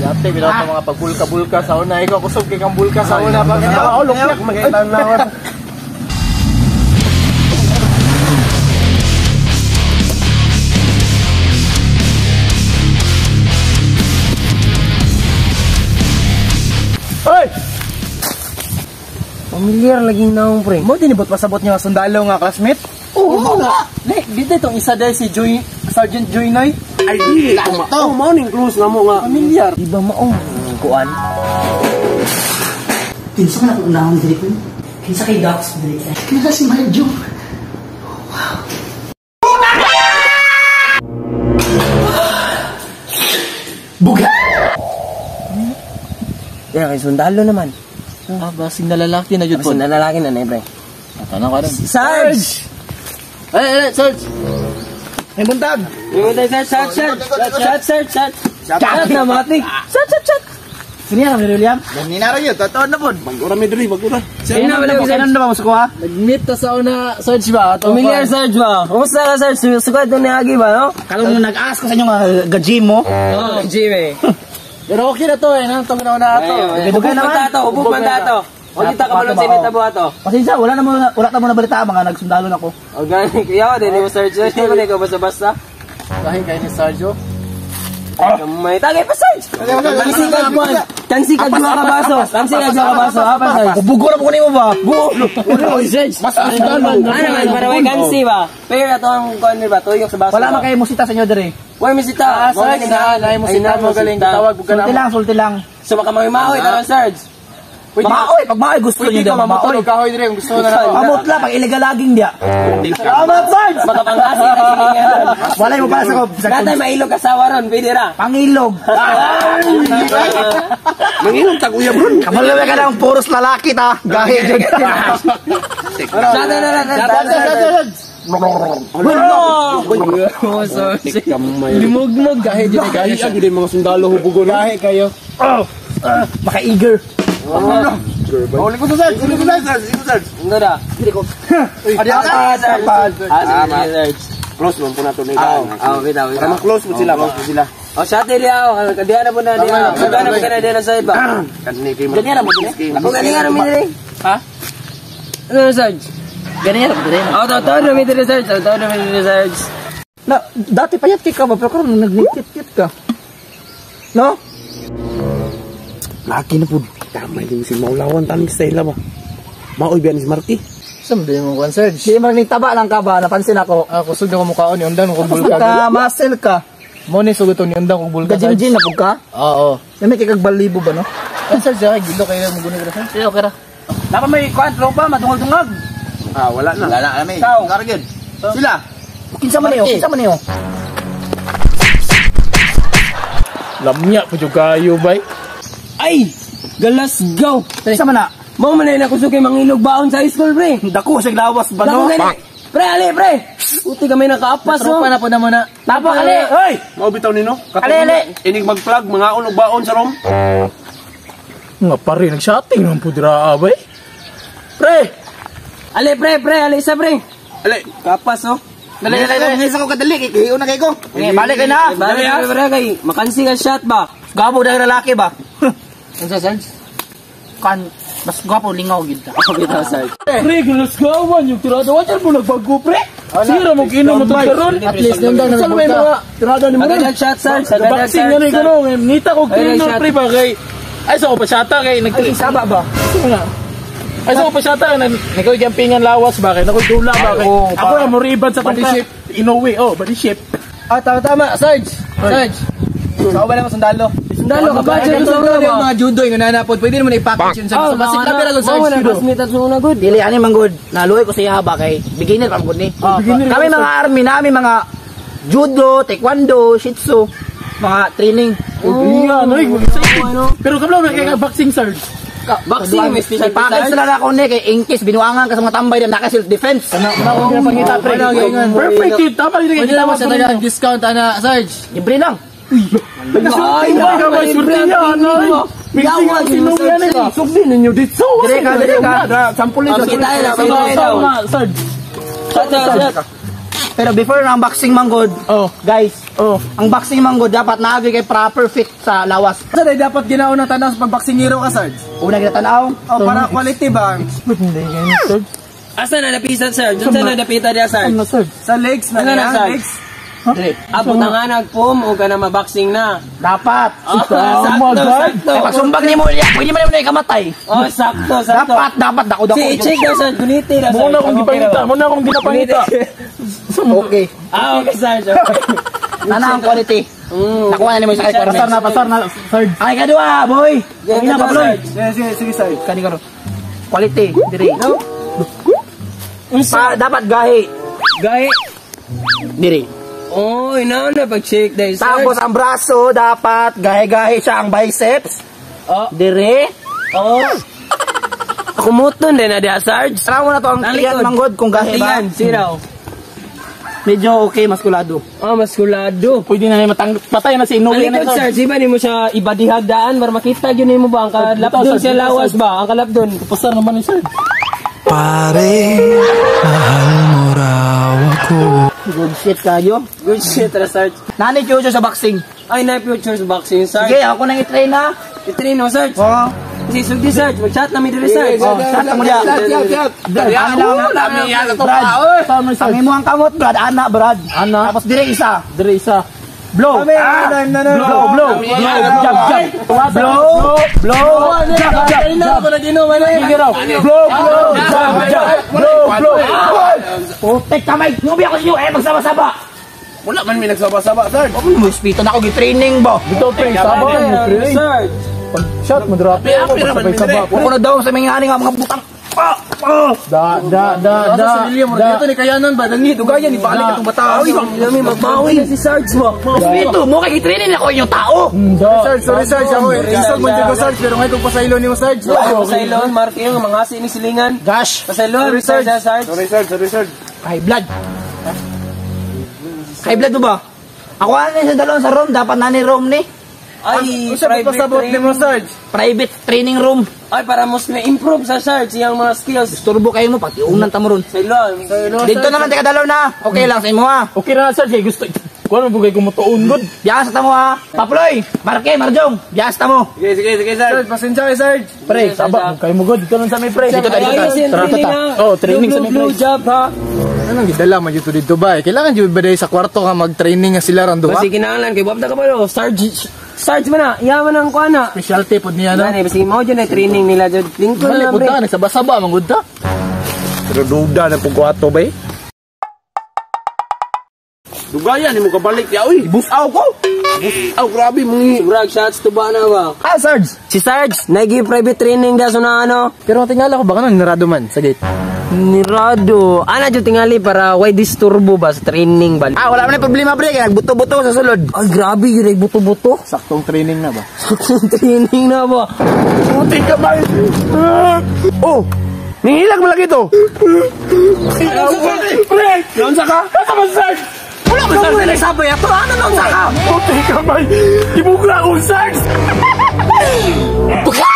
Yate bilaw ta mga pagbulka-bulka sa una. Ikaw kusog kay kang bulka sa una pa. Oh, luklak magkaitan na. Oy! Pamilyar laging naong pre. Mo dinibot pasabot niya sundalo nga classmate? Oo nga. Ne, dito itong isa dahil si Joy, Sergeant Joy Noy. Ay, dili ko ma. Oh, mao ning close na mo nga. Pamilyar. Di ba maong kuan? Kinsa man ako unahon diri ko. Kinsa kay Dax diri. Kinsa si Marjo. Wow. Buga. Ya kay sundalo naman. Ah, basing na lalaki na jud po. Basing na lalaki na na, pre. Tanaw ka rin. Sarge! Ay, ay, Sarge! May buntag! May buntag, Sarge, Sarge, Sarge, Sarge, Sarge, Sarge. Chat na, matik. Chat, chat, chat. Sini na, William. Ganina ra yun, totoo na po. Bagura mi diri, bagura. Sino na, William? Kailan na ba mo sukuha? Nag-meet ta sa una, Sarge ba? Familiar, Sarge ba? Kumusta ka, Sarge? Sukad na niagi ba, no? Kalong nag-ask ko sa inyo nga ga-gym mo. Oo, gym eh. Pero okay na to eh, nang tong na ato. Ubog man tato, ubog man tato. Huwag kita kabalon sa init ato. Pasensya, wala na mo wala ta mo na balita mga nagsundalo na ko. O gani, kaya din mo Sarge. Hindi mo ikaw basta-basta. Dahil kay ni Sarge. Kamay tagay pa Sarge. Tansi ka kuan. Tansi ka duha ka baso. Tansi ka duha ka baso. Ha pa Sarge. Ubugo na po nimo ba? Buo. Sarge. Basta sundalo. Ano man para way kansi ba? Pero ato ang kuan ba tuyok sa baso. Wala man kay musita sa inyo diri. Way misita. Ah, Sarge na, naay musita mo galing tawag ka Sulti lang, sulti lang. So baka maoy taron Sarge. Maoy, pag maoy gusto Pwede niyo ka daw mamutol maoy. og kahoy diri kung gusto na na. Pamutla pag illegal laging dia. Salamat Sarge. Makapangasi na sige. Walay mo para sa ko. Natay mailog asawa ron, pwede ra. Pangilog. Manginom tag uyab ron. Kabalo ka ng puros lalaki ta. Gahi jud. Na na na na. Limugmog gahi jud Gahi ang jud mga sundalo hubugo na. Gahi kayo. Maka-eager. Uli ko sa Sarge, uli ko sa Sarge, uli ko sa Sarge. Ano da? Adi ka Sarge. Ah, sige, Sarge. Close man po na to ni. Ah, bitaw, Para bitaw. ma-close po sila ba? Sila. Oh, shot diya ako. Kadiya na po na diya. Kadiya na po na diya na side ba? Kani kay Ganyan ra mo diri. Ako gani nga rami diri. Ha? Ano Sarge? Ganyan ra mo diri. Oh, taw rami diri Sarge. Taw rami diri Sarge. Na dati payat kay ka ba pero karon nagnikit-kit ka. No? Laki na po. Tama din si Maulawan taning style ba. Maoy biyan si Marty. Sa mo din mo kuan Sarge. Di man taba lang ka ba napansin ako. Ah, kusog na ko mukhaon ni undang kog bulka. Ka muscle ka. Mo ni sugot ni undang kog bulka. Ga gym na pud ka. Oo. Nami kay kag balibo ba no? Ah, Sarge, ay gilo kayo mo gunod ra Sarge. Okay ra. Dapat may kuan tropa madungag-dungag. Ah, wala na. Wala na kami. Tao. Karagid. Sila. Kinsa man niyo? Kinsa man niyo? Lamya po jud kayo bay. Ay! Galas go! Kinsa man na? Mao man na kusog kay mangilog baon sa school pre. Dako sa lawas ba Dako no? gani. Pre, ali pre. Uti kami nakaapas Tropa oh. na po na muna. Tapa kali. Hoy! Mao bitaw nino. Ali, ali. Inig mag-plug mga og baon sa rom. Nga pare nag-shotting naman po dira bay. Pre. Ali pre, pre, ali isa pre. Ali. Kapas oh. Dali dali dali. Ngisa ko kadali kay kiyo na kay ko. Okay, balik kay na. Balik pre, pre kay makansi ka shot ba. Gabo dahil lalaki ba? Unsa Sarge? Kan mas gwapo lingaw gid ta. Ako bitaw Sarge. Pre, galas gawan yung tirada. Wajar mo nagbago, pre. Sira mo kinom mo itong karon. At least nandang na may mga tirada ni mo rin. Agad shot Sarge, agad Boxing nga rin ko no. Nita ko Ay, trainer, shot. pre, ba kay... Ay, sa ko pa shata kay... Ay saba ba? Ay, sa ko pa shata kay... Nakaw gampingan lawas ba kay... Nakaw dula ba kay... Ako na mo riban sa body shape. Inoue, oh, body shape. Ah, tama tama, Sarge. Sarge. Sa ba naman sundalo? Sundalo ka ba? Sundalo Sundalo yung mga judo yung nanapod. Pwede naman i-package yun sa Oh, basic na pero Mao Sarge. na classmate at una good. Dili ani man good. Naluoy ko siya ba kay beginner pa man gud ni. Kami mga army nami mga judo, taekwondo, shitsu, mga training. Oh, iya, no, Pero kabla may kay boxing, Sarge. Boxing may special Package na lang ako ni kay in case binuangan ka sa mga tambay na naka self defense. Ano akong pinapangita, pre? Perfect yun. Tama rin Pwede naman sa taga discount ana, Sarge. Libre lang. Ay, ay, surti yan, ay. Mixing ang sinong yan, eh. Sugdi ninyo dito. Dire ka, dire ka. Sampol Oh, ninyo. kita na, kita na. Sarge. Shot, shot, shot. Pero before ang boxing manggod, Oh. guys, Oh. ang boxing manggod dapat naagi kay proper fit sa lawas. Sa day dapat ginaon ang tanaw sa pagboksingero ka, Sarge? Una ginatanaw. Oh, para quality ba? Hindi ganyan, Sarge. Asa na napisan, Sarge? Unsa na napita diya, Sarge? Ano, Sarge? Sa legs na Ano na, niya, Sarge? legs. Dire. Ah, butangan nagpom o ka na maboxing na. Dapat. Oh, Tama, sakto, God. sakto. Kay pagsumbag nimo, iya, pwede man nimo na ikamatay. Oh, sakto, sakto. Dapat, dapat dako dako. Si i-check daw, Sarge. Guniti daw, Sarge. Muna akong gipangita. Muna akong ginapangita. Okay. Ah, okay, Sarge. Okay. Nana ang quality. Nakuha na nimo sa requirements. Pasar na, pasar na, Sarge. Ay kadua, boy. Yeah, Ay na kadua, Pabloy. Sarge. Sige, sige, sige, Sarge. Kani karon. Quality, dire. Pa, dapat gahi. Gahi. Dire. Oh, ina na pag-check dahil, Sarge. Tapos ang braso dapat gahi-gahi siya ang biceps. Oh. Dire. Oh. Kumuton din na diya, Sarge. Tara mo na to ang tiyan manggod kung gahi ba. Tiyan, siraw. Medyo okay maskulado. Oh, maskulado. Pwede na matang patay na si Ang Inoue na likod, Sarge, di ba nimo siya ibadihag daan para makita yun nimo ba ang kalapdon Sarge, siya dito, lawas Sarge. ba? Ang kalapdon. Pasar naman ni Sarge. Pare, mahal mo raw ako. Good shit kayo. Good shit, ra, Sarge. Nani future sa boxing. Ay, na future sa boxing, Sarge. Sige, ako nang i-train ha. I-train mo, Sarge. Oh. Si Sugdi, Sarge. Mag-chat na mi diri, Sarge. Oh, chat na mo diya. Brad, Brad. Tama, Ang Sarge. imo ang kamot, Brad. Ana, Brad. Ana. Tapos dire isa. Dire isa. Blow. Kami, na, na, na. Blow, blow. Blow, jab, jab. Blow, blow, jab, jab. Ako nag-inom, ano yun? Sige raw. Blow, blow, jab, jab. Blow, blow. Putek kamay. Nubi ako sa inyo eh, magsama-sama. Wala man may nagsaba-saba, Sarge. Huwag mo respeto na ako, gi-training ba? Dito, pre. Saba, pre. Sarge. Pag shot, mo-drop. Ako, sabay saba. Huwag ko na daw sa mga ani nga mga butang. Ah! Ah! Da, da, da, da. Sa William, dito ni Kayanan ba? Nangi, dugayan, ibalik itong bata. Ay, lami magmawi na si Sarge mo. Respeto mo, kay gi-training ako inyong tao. Da. Sarge, sorry Sarge, ako eh. Isog man dyan ko, Sarge, pero ngayon kung pasaylo ni mo, Sarge. Pasailon, Mark yung mga ni silingan. Gosh. Pasailon, Sarge, Sarge. Sorry, Sarge, sorry, Sarge. High blood. High blood mo ba? Ako ano sa dalawang sa room, dapat na ni room ni. Ay, Usa private pasabot ni mo, training. Sarge. Private training room. Ay, para mas na-improve sa Sarge iyang mga skills. Turbo kayo mo, pati unan ta mo ron. Pasailon. Dito naman teka dalaw na. Okay lang sa imo ha. Okay na, Sarge. Gusto. Kuha mo bugay kumutuon, good. Biyas ta mo ha. Paploy, Marke, Marjong, biyas ta mo. Sige, sige, sige, Sarge. Sarge, pasensya kay Sarge. Pre, saba. Kayo mo, good. Dito lang sa may pre. Dito ta, dito ta. Ayos yung Tara, training tara. ha. Oh, training sa may Blue, pre. blue job ha. Anong gidala man dito dito ba? Kailangan jud ba dahil sa kwarto ka mag-training nga sila ron duha? Kasi kinahanglan kay Bob na ka ba no? Sarge, Sarge man na. Iya man ang kuha na. Specialty pod niya, no? Gani, basi mo dyan ay training nila dyan. Lingkod Bali, na punta pre. ka. Nagsaba-saba, manggod ta. Pero duda na pugwato ba eh? Dugayan, mo kabalik ya, uy. Busaw ko. Busaw, grabe, mga Brag, shots to ba na ba? Ah, Sarge! Si Sarge, nagi private training da so na ano. Pero tingala ko baka nang nirado man sa gate. Nirado. Ana jud tingali para why disturbo ba sa training ba? Ah, wala man na problema pre, kay nagbuto-buto sa sulod. Ay grabe yun ay buto-buto. Saktong training na ba? Saktong training na ba? Puti ka ba? Oh, ningilag mo lagi to. Pre! Naunsa ka? Asa man, Sarge? Wala man sa nagsabay ato, ano nang saka? Puti ka, bay. Ibugla akong, Sarge. Buka!